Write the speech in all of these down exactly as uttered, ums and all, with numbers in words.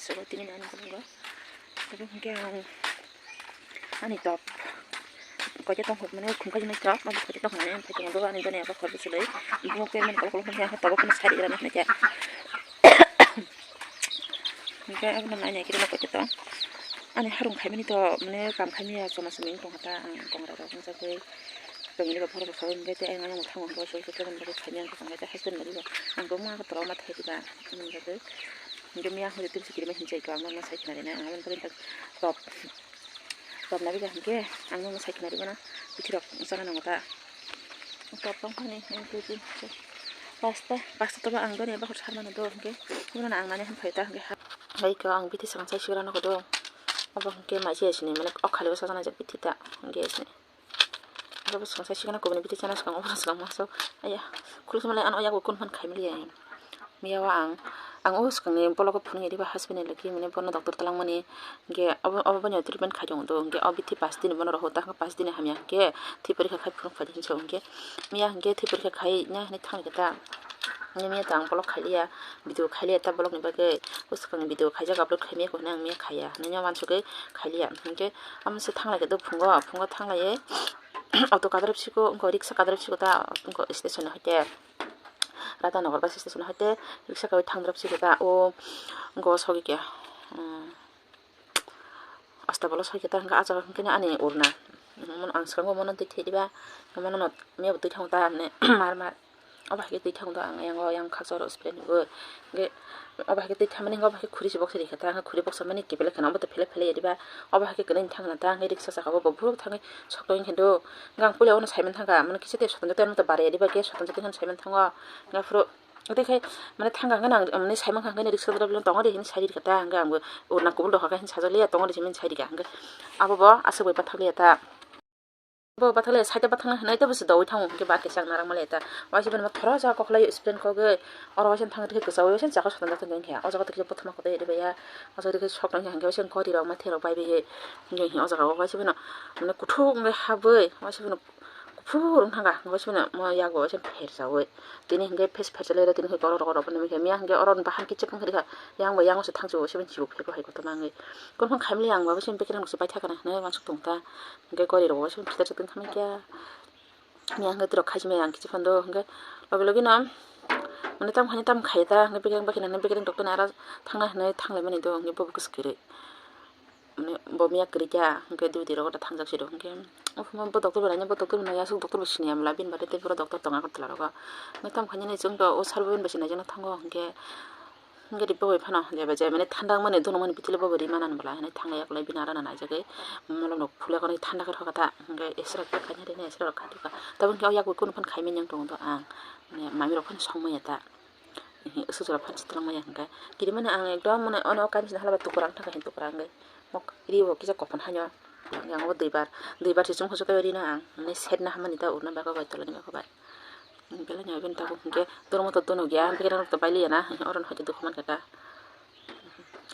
Sabo tini ani bwlwngo. Tabuk hwnkhe ang ani top koita tongkha mane khum kaisa nai top, ani koita tongkha mane ang phai tongo, ani gana abo khorbo chwlwi. Bumo khe mani kolok kolok hwnkhe ang tobo phano sari rana hwnkhe. Hwnkhe abono nai nai khe rwna koita tong. Ani harung khaimani to mane kam khaimani ya choma choma wng tongkha ta ang tongra rok wng jagwi. Tongni ba phoro rok sawi hwnkhe tei ang ano mwthang hwnkhe waisa waisa khe hwnkhe khaimani ang khe tongkha ta haikhe nari ba ang bo ma toro ma thai riba. Hwnkhe miya hwnkhe tei bwswk kirima hinwi chai khe ang nokno sai khna rinai, ang aboni bagwi top, top nari ba hwnkhe ang nokno sai khna ribana bithi rok wngchana nango ta. Top tong thani one, two, three, four, pasta, pasta tobo ang doni abo sarmani do hwnkhe, bono ang nani hwn phai ta hwnkhe ha. Hai khe ang bithi swkang sai sigra nokho do, abo hwnkhe mai se sini mane o khali o sajana jak bithi ta hwnkhe sini. Abo swkang sai sigana kubuni bithi chana swkang obo swkang maso. Aya, khuluk malai ano yago kun phan khai mili ya. Miya o ang, ang o swkangni bologo phunukya diba husband ni logi mane bono doctor twlangmani. Hwnkhe obo, obo bono treatment khai tongo do. Hwnkhe o bithi pash din bono rohor ta, hwnkhe pash din hamya hwnkhe thwi porikha khai phunuk phai di hinwi sa o hwnkhe. Miya hwnkhe thwi porikha khai na hinwi thangkhe ta. Hwnkhe miya to ang bolok khailiya, video khailiya ta bolokni bagwi. O swkangni video khaijak upload khai miya khe hwnwi ang miya khaiya. Hwnwi uansukgwi khailiya. Hwnkhe amo se thanglai khe do phungo, phungo thanglaiwi auto kadarap siko, wngkha riksa kadarap siko ta, wngkha station hoite, Radhanagar bus station hoite riksa kawi thangdarap siko ta, o wngkha o sogwi khe, um, Astabalo sogwi khe ta hwnkha, ah jaga hwnkhe ani urna, um, ang swkango mono twi thwi diba, mono no miya bo twi thango ta, mar mar. Obo hai khe twi thang do ang, yang o yang khaksa oro spray nugwi. Hwnkhe obo hai khe twi thamani, obo hai khe khuri se boksa rikha ta, hwnkhe khuri boksa mani kebele kheno obo to phele phele ya diba. Obo hai khe kwlwng thang na ta, hwnkhe riksa saka o bo phuru thangwi sok tongwi khe do. Hwnkhe ang puila ono saiman thangkha, mane kisa tei sotonjak tei ano to bara ya diba, gas sotonjak tei hwnwi saiman thango. Hwnkhe aphuru tei khai mane thangkha hwnkhe ang mane saimankha hwnkhe riksa driver no tongo de hinwi sai rikha ta, hwnkhe ang bo urna kubul rokha khe hinwi sajak liya, tongo de hinwi sai rikha, hwnkhe abo bo aswk bai pathak liya ta. Bo bathale side o bathang hinwi tei bo se doui thango, hwnkhe ba kisa ang narang mali ta. Waisa bini thoro jaga kokhlai spray kogwi, oro waisa thang rikhe kwchao waisa jaga sotonjak tongkhe. O jaga tei kisa bothoma kotor ribaiya, o jaga rikhe sok tongkhe, hwnkhe waisa gori rok mathai rok bai bai, hwnkhe o jaga o waisa bini mane kuthuk wngwi habwi waisa bini kuphur wng thangkha, waisa bini yago waisa pherjaui. Tini hwnkhe face pherjalai tini hwnkhe oro rok oro bini miya hwnkhe oro bahan kichik wngkha rikha, yang bai yang se thangsu waisa bini chibuk phaibo hai kotorma wngwi. Konphang khaimli ang ba waisa bini bekerang se paithakana hinwi uansuk tongkha. Hwnkhe gori rok bo se phither se tongkha khe, miya hwnkhe twirok khaismai ang kichi phano hwnkhe logi logi no mane tamo khaini tamo khai ta hwnkhe bekereng bai kheno bekereng rok toni aro thangna hinwi thanglaimani do hwnkhe bobo kwswk kwrwi mane bo miya kwrwi kha hwnkhe duty rogo da thangjak siro hwnkhe ophuma bo doctor bo naina bo doctor bo naiya aswk doctor bo siniya mla bini bagwi tei boro doctor tongo Agartala rogo hwnkhe tamo khainani chwng do o sar bo bini bai se naijakna thango hwnkhe. Hwnkhe ri bwbai phano jeba jai mane thanda wngmani dono mani bitilo bobo ri manani bwla hinwi thangya kwlai bini arana naijagwi molom rok phulya khe thanda khe rwkha ta hwnkhe esra khe khaina rina esra rok kha tukha tabuk hwnkhe o yago kunu phano khaimani wng tongo do ang mane mami rok phano songmaya ta sujura phano swtwlangmaya hwnkhe kirimani ang ekdom mane ono kaisa hala bai tukurang thangkha hini tukurang wngwi ri bo kisa kophon haino ang o duibar duibar se chumui hwswk khe rina ang mane setna hamani ta urna bego bai tolani bego bai. Belai no iben tabuk hwnkhe dormo to dono gya, bekereng rok to bai liya na, oro no hai khe dukhu mankha ta.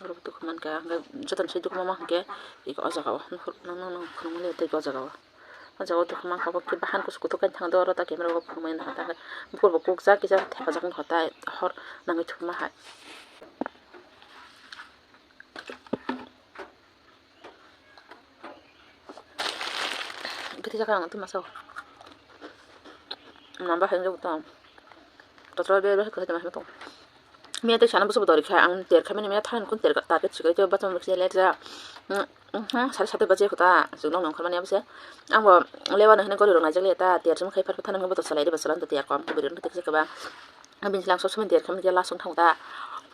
Oro bo dukhu mankha, hwnkhe jotono se dukhu ma ma hwnkhe eko o jaga o, nono khulumani tei o jaga o. O jaga o dukhu mankha, obo khe bahan kusu kuthuk kaisa thang do, oro ta camera o phunukmani nahar ta, bukur bo kukjak kisa thepajak wngkha ta, hor nangwi thukma hai. Gati jaka ang tuma sao. Namba hai jok tong. Totro be be khe tuma tong. Miya tei sana busu bodori kha ang ter kha mini miya than kun ter ta pet sikai to batam rok se le ja. Mhm, sare sate baje kho ta. Jok nong nong kha mani abse. Ang bo lewa no hene gori rok nai jak le ta ter jum khai phar phar than ang bo to salai de ba salan to ter kom ko beri rok te ba. Bini lang sob somoi der khe manya lasong thang ta.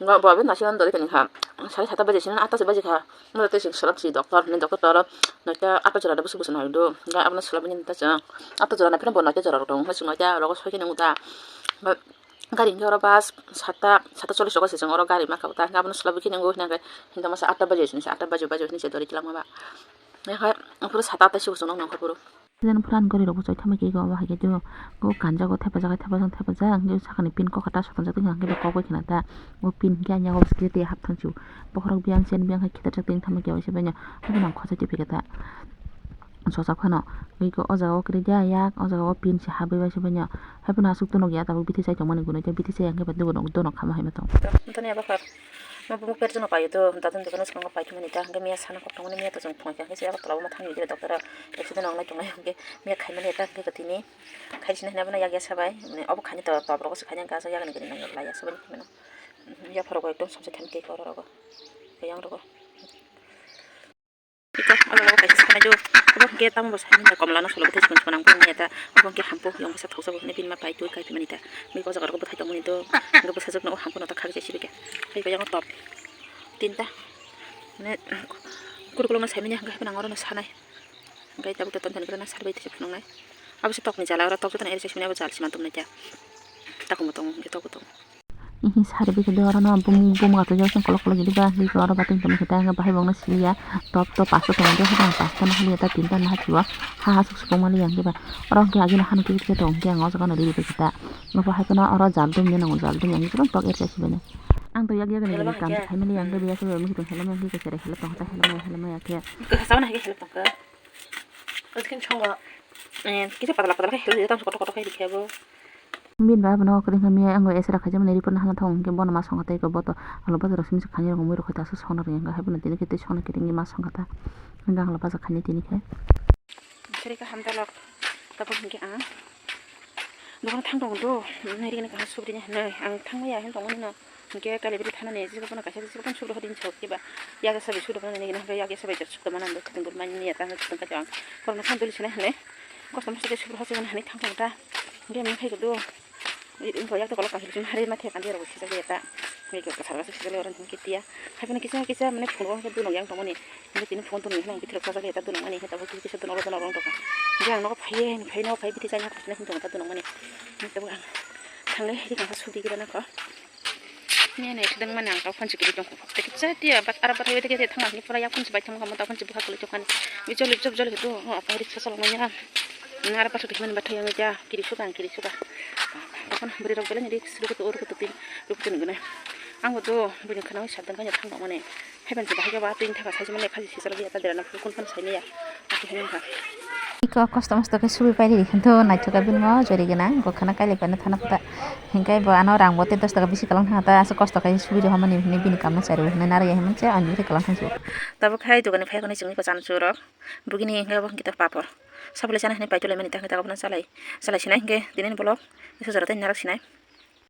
Bo bo naising dori tongkha. Sare sata baji sini atta se baji kha. Mo tei sing salak si doctor ni doctor toro noita atta jora da busu busu nai do. Ga abono sula bini ta chang. Atta jora na phano bo noita jora rok tong. Sing noita rogo soi khe nang ta. Gari hwnkhe oro bus sata sata chollish rogo se chang oro gari ma kabo ta. Abono sula bini nang go hwnka hinta masa atta baji sini atta baji baji sini se dori tilang ma ba. Nang kha puro sata atta se busu nang nang kha puro. Jen phuran gori rok bo choi thama khe ego omo hai khe tei o kanjak o thepajak hai thepajak thepajak hwnkhe sakani pin kokha ta sotongjak tongkha hwnkhe bo kok bai khna ta o pin hwnkhe ani yago bwskango tei hap thang sio bokhorok biyang chen biyang hai khitarjak tongthama khe waisa bai no obo nang khosai tongphi kha ta chojak phano ego o jaga o kwrwi da yak o jaga o pin se habwi waisa bai no haiphano aswk tonok ya tabuk bithi chai tongmani gunui tei bithi chaya hwnkhe bai dono khama hai ma tongo. Omo bumung perjano paio to, dadon dogano swkango paithumani ta, hwnkhe miya sana kok tongmani, miya to chwng phunukha, hwnkhe se Agartala o ma thangwi tongkha doctor o, accident wngnai tongnai, hwnkhe miya khaimani ta, hwnkhe tini khai sini hwnwi abono yakya sabai, mane obo khaini to top rogo se khaina hwnkhe aswk yakni gwnang laiya sabai hwnwi mano. Yapharo bo ekdom somsa thani tei khe oro rogo, tei yang rogo. Iko, olo logo kaisa sanai jo. Obo hwnkhe tamo bo sanai da komla no solo bwthai chikon chikon ang bini eta. Obo hwnkhe hampu yang bwsa thokjago hwnwi bini ma pai twi kai phimani ta. Bini o jaga rok bwthai tongmani do. Hwnkhe bwsajwk no o hampu no ta khakjai sibike. Tei bo yang top. Tinta. Mane kurkulo no saimanya hwnkhe haphano ang oro no sanai. Hwnkhe tabuk to ton ton kwrwna sarbai tisa phunuknai. Abo se tokni jala oro tok jotoni eri se sumya bo jal sima tumnai ta. Takhumbo tongo hwnkhe tokbo tongo. Ihi sari bikhe de oro no bum bum atwi jak song kolok kolok gidi ba hi oro bating tongma khe ta bahai bongno siliya top top pasto tongo de hwnkhai pasto no haliya ta tinta no hachio ha ha suk suk maliya hwnkhe ba oro hwnkhe agini hano khe khe tong hwnkhe ang o jaga no riri khe ta nobo hai kheno oro jal dum ni nango jal dum yang jibon tok er chai sibani ang to yak yak ni kam khai maliya hwnkhe biya se mukhe tong helai maya hwnkhe khe sere helai tong ta helai maya helai maya khe. Kisa patala patala khe helai tong kotor kotor khe rikhe bo. Bini bai abono kwrwngkha miya ang bai S R khaijak mani report no hana thang hwnkhe bono ma songkha tei boto alo bazar o simi se khainai rok mui rok khaita aswk songna rwngya hwnkhe haiphano tini khe tei songna kiting ma songkha ta hwnkhe ang lo bazar khainai tini khe. Sari kaham dalok tabuk hwnkhe ang dokan thang tongo do nai rikni kaham subrini hinwi ang thangmaya hinwi tongmani no. Hwnkhe kailabari thanani jesa bono kaisa jesa bono subra hodi hinwi sawi khe ba yakya sabai subra hwnwi nini hwnkhe yakya sabai jot subra mano hwnkhe khwtwng dul mani ya tamo khwtwng kaitor ang borokno phone duli sinai hwnwi kosto mosto khe subra hachimani hwnwi thang thang ta hwnkhe mui khai kudu wngkha yakta kolok kahilsong hari mathe kandi rok sijak ya ta hwnkhe kwchar kaisa sijak ya oro hwnkhe tiya haiphano kisa kisa mane phunukgo hwnkhe dunok yang tongmani. Hingke tini phone tongmani hwnba ang bithorok chajakya ta dunukmani hingke tabuk kisa kisa dunok rok dunok rok wngtongkha. Hingke ang nogo phaiye hwnwi phai nogo phai bithi chaya khosna hwnwi tongo ta dunukmani. Hingke tabuk ang thangle rikang kha sudi gwnang kho. Nini thwdwng mani ang tei phone se kwrwi tongkha. Tei kisa tiya bat ara bathai bai tei thangma hwnwi pura yaphone se bai thangma tamo ta phone se bwkha kwlwi tongkha ni. Bijoli bijoli bijoli hwdu o aphai riksa chalokmani ya. Ara bathai tongmani bathai yang ja kiri suka ang kiri suka. Tokon bwrwi rok belai ni risk rwkhe to rwkhe to twi rwkhe to nugwi nai. Ang bo to buini khana oi sabdan kanya thang tongmani. Haiban se bahai ba twi thaka sai mani khaji sijak ya ta dera na phuru kun phano sai maya. Ati hwnwi kha. Iko kosto mosto khe subi pairi ri khinto naithok a bini mo jori gwnang bo khana kailai paina thana kota. Hingkai bo ano rang bo te dos taka bisi kalang thang ta aswk kosto khai subi rw hamani hwnwi bini kamno chari hwnwi narwk ya himse ani bwtwi kalang thang su. Tabuk khai dogani phai hwnwi chwngwi ko chana churok bugini hingke bo hingke papor. Sabole chana hwnwi paitulai mani ta hingke ta bono chalai chalai sinai hingke tini ni bolok. Isa jora tei narwk sinai.